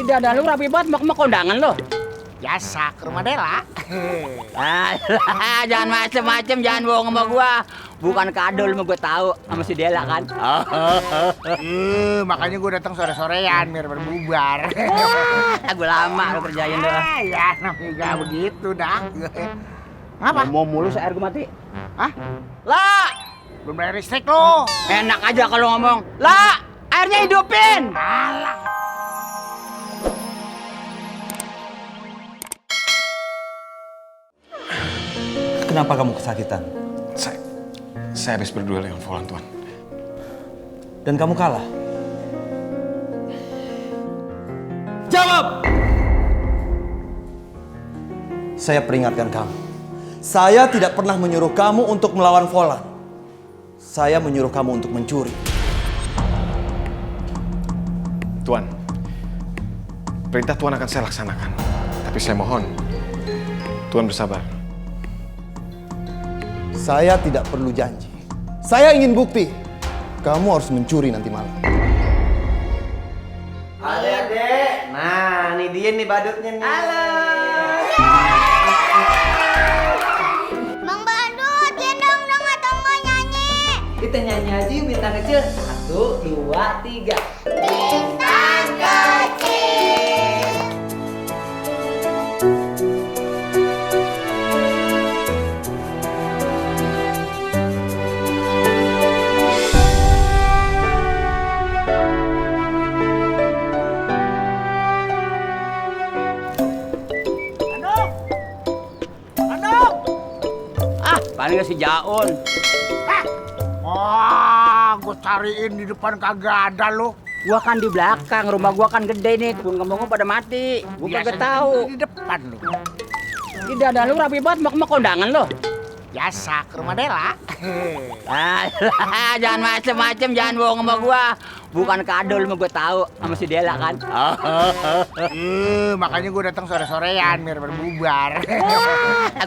Tidak ada lu rapi banget mau kondangan lo. Biasa ke rumah Dela. Alah, jangan macem-macem, jangan bohong sama gua. Bukan kado lu mau gua tahu sama si Dela kan. Makanya gue datang sore-sorean biar berbubar. Gua lama lu kerjain doang. Ya namanya begitu dah. Ngapa? Mau mulu air gua mati. Hah? Lah, Belum bayar listrik lo. enak aja kalau ngomong. Lah, airnya hidupin. Alah. Kenapa kamu kesakitan? Saya habis berduel dengan Volan, Tuan. Dan kamu kalah? Jawab! Saya peringatkan kamu. Saya tidak pernah menyuruh kamu untuk melawan Volan. Saya menyuruh kamu untuk mencuri. Tuan, perintah Tuan akan saya laksanakan. Tapi saya mohon, Tuan bersabar. Saya tidak perlu janji. Saya ingin bukti. Kamu harus mencuri nanti malam. Halo Dek. Nah, ini dia nih badutnya nih. Halo. Bang Badut, gendong dong atau mau nyanyi? Kita nyanyi aja yuk bintang kecil. 1, 2, 3. Bintang kecil. Paling si Jaun. Gue cariin di depan kagak ada lo. Gua kan di belakang, rumah gua kan gede nih, kebun kembang gua pada mati. Gua kagak tahu. Di depan lo. Tidak ada lu rapi banget mau kondangan lo. Biasa ke rumah Dela. Alah, jangan macem-macem, jangan bohong sama gua. Bukan kado lu mau gua tahu sama si Dela kan. Makanya gue datang sore-sorean biar berbubar.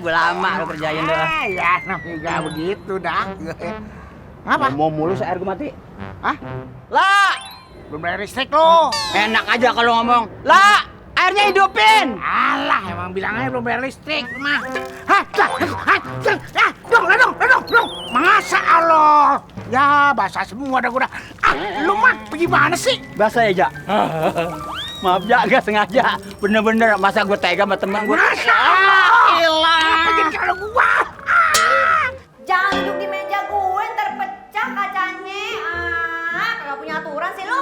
Gua lama lu kerjain doang. Ya namanya begitu dah. Ngapa? Mau mulu air gua mati. Hah? Lah, Belum bayar listrik lo. enak aja kalau ngomong. Lah, airnya hidupin. Alah, emang bilangnya belum bayar listrik mah. Dong. Masa Allah. Ya, basah semua dah gua dah. Lu mah gimana sih? Basah ya, Jak? Maaf, Jak, gak sengaja. Bener-bener, masa gua tega sama temen gua. Masa Allah. Apa jadi kalau gua? Jangan duduk di meja gue, ntar pecah kacanya. Kagak punya aturan sih lu.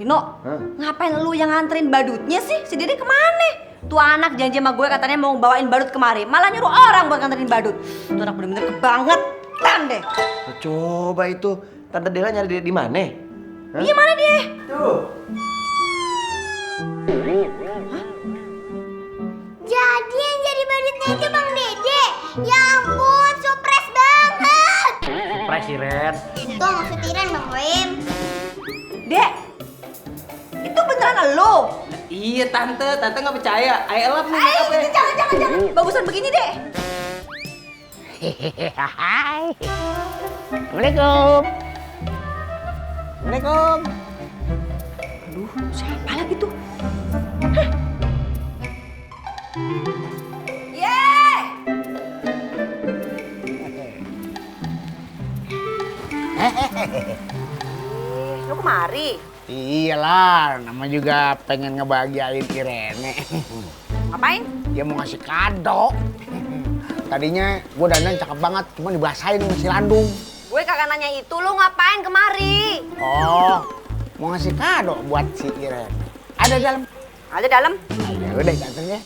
Rino, ngapain lu yang nganterin badutnya sih? Si Dede kemana? Tuh anak janji sama gue katanya mau bawain badut kemari, malah nyuruh orang buat nganterin badut. Tuh anak bener-bener kebangetan deh. Coba itu Tante Dela nyari dia di mana? Iya mana dia? Tuh. Jadi yang jadi badutnya itu Bang Dede. Ya ampun, surprise banget. Surprise si Ren. Itu maksud Iren Bang Wim. Dek, itu beneran lo? Iya Tante nggak percaya. I love nih Ayo, make-upnya. jangan. Bagusan begini deh. Hai. Assalamualaikum. Assalamualaikum. Aduh, siapa lagi tuh? Yeay! Lu kemari? Iyalah, nama juga pengen ngebahagiain Irene. Ngapain? Dia mau ngasih kado. Tadinya gue dandan cakep banget, cuma dibasahin sama si Landung. Gue kagak nanya itu, lu ngapain kemari? Oh, mau ngasih kado buat si Irene. Ada di dalam. Ada dalam. Ya udah datangnya.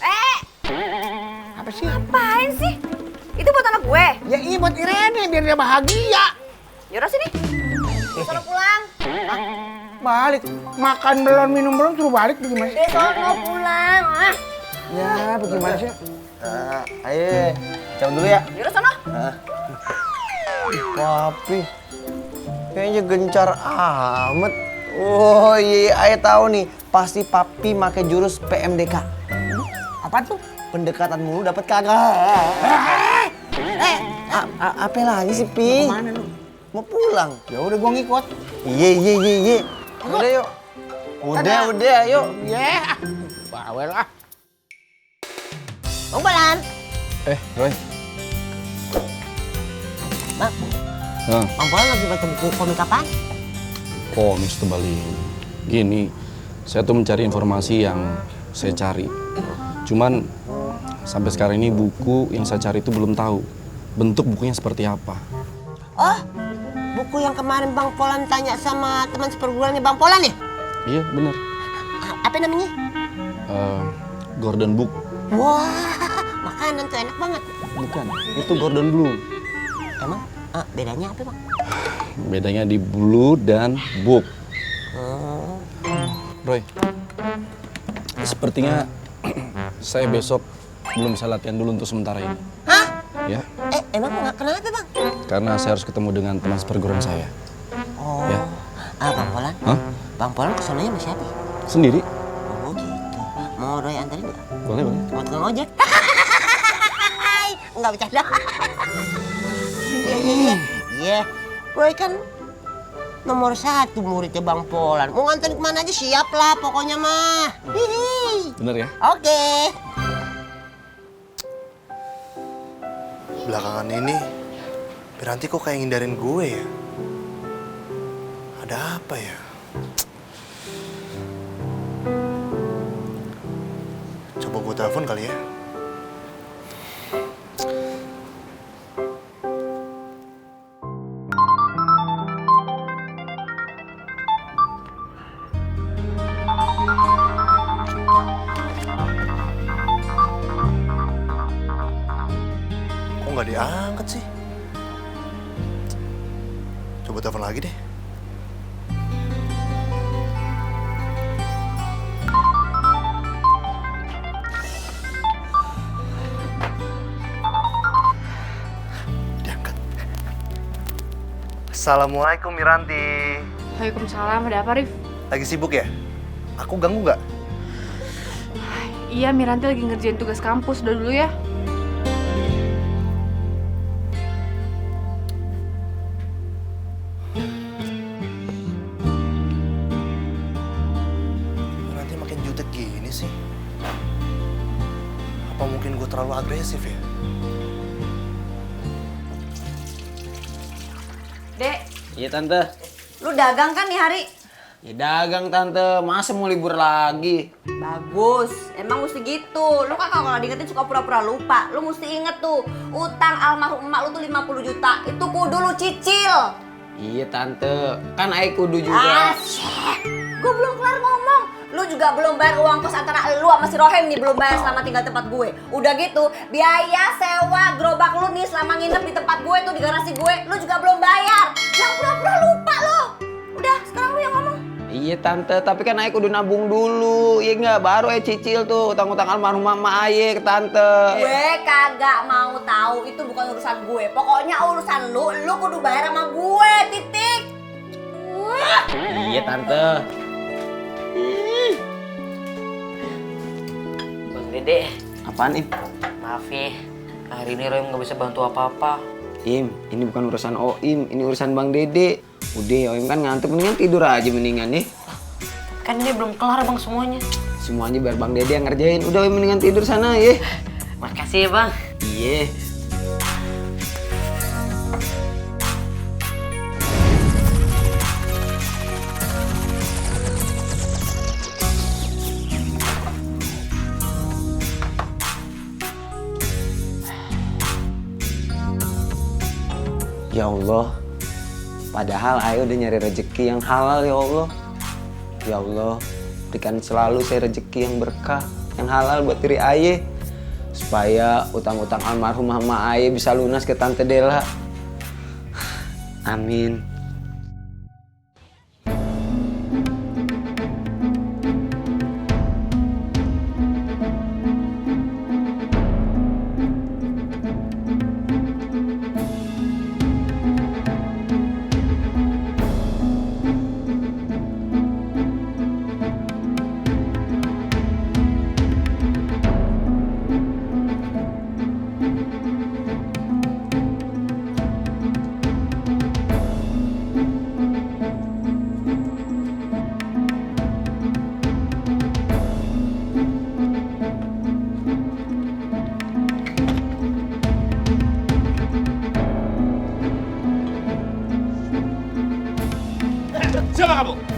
Apa sih? Ngapain sih? Itu buat anak gue. Ya iya buat Irene biar dia bahagia. Yaudah sini. Suruh pulang. Balik, makan belum, minum belum, suruh balik bagaimana sih? Besok mau pulang. Ya, bagaimana sih? Ayo, cabut dulu ya. Yaudah sono. Papi, kayaknya gencar amat. Oh iya, Ayah tahu nih, pasti Papi pakai jurus PMDK. Apa tuh? Pendekatan mulu dapat kagak. Apa lagi sih, Pi? Kemana lu? Mau pulang. Ya udah gua ngikut. Iya. Udah yuk. Udah, yuk. Ya, bawel ah. Bang Polan. Roy. Bang, Nah, Bang Polan lagi baca buku komik apaan? komik tebal ini. Gini, saya tuh mencari informasi yang saya cari. Cuman sampai sekarang ini buku yang saya cari itu belum tahu bentuk bukunya seperti apa. Oh, buku yang kemarin Bang Polan tanya sama teman seperguruannya Bang Polan ya? Iya, bener. Apa namanya? Gordon Book. Wah, makanan tuh enak banget. Bukan, itu Gordon Blue. Emang bedanya apa Bang? Bedanya di Blue dan Book. Roy, sepertinya saya besok belum bisa latihan dulu untuk sementara ini. Hah? Ya, Emang nggak kenapa Bang? karena saya harus ketemu dengan teman seperguruan saya. Oh, Ya. Bang Polan? Hah? Bang Polan kesananya sama siapa? Sendiri? Oh gitu. Mau Roy anterin nggak? Boleh, boleh. Mau tukang ojek? Nggak bercanda. Iya, Roy kan nomor 1 muridnya Bang Polan. Mau nganterin kemana aja siap lah pokoknya mah. Hihi. Bener ya? Oke. Belakangan ini, Piranti kok kayak ngindarin gue ya? Ada apa ya? Coba gue telepon kali ya. Kok nggak diangkat sih? Coba telepon lagi deh. Diangkat. Assalamualaikum Miranti. Waalaikumsalam, ada apa Rif? Lagi sibuk ya? Aku ganggu nggak? Iya, Miranti lagi ngerjain tugas kampus, udah dulu ya. Miranti makin jutek gini sih. Apa mungkin gue terlalu agresif ya? Dek, Iya Tante. lu dagang kan nih hari? Ya dagang Tante, masa mau libur lagi? Bagus, emang mesti gitu. Lu kan kalau diingetin suka pura-pura lupa. Lu mesti inget tuh, utang almarhum emak lu tuh 50 juta. Itu kudu lu cicil. Iya Tante, kan Ai kudu juga. Gue belum kelar ngomong. Lu juga belum bayar uang kos antara lu sama si Rohem nih, belum bayar selama tinggal tempat gue. Udah gitu, biaya sewa gerobak lu nih selama nginep di tempat gue tuh di garasi gue, lu juga belum bayar. Yang pura-pura lupa lu. Udah, sekarang lu yang ngomong. Iya Tante, tapi kan Ai kudu nabung dulu. Iya nggak, baru Ai cicil tuh utang-utang almarhum mama Ai ke Tante. Gue kagak mau tahu, itu bukan urusan gue. Pokoknya urusan lu kudu bayar sama gue, titik. Iya Tante. Bang Dede, Apaan Im? maaf ya, hari ini Roy nggak bisa bantu apa-apa. Im, ini bukan urusan Oim, ini urusan Bang Dede. Udah, Oim kan ngantuk, mendingan tidur aja mendingan nih. Kan ini belum kelar bang semuanya. Semuanya biar Bang Dede yang ngerjain. Udah Oim mendingan tidur sana ya. Makasih ya bang. Iya. Ya Allah, padahal Ayo udah nyari rezeki yang halal ya Allah. Ya Allah, berikan selalu saya rezeki yang berkah, yang halal buat diri Aye. Supaya utang-utang almarhum Mama Aye bisa lunas ke Tante Dela. Amin. sama kamu?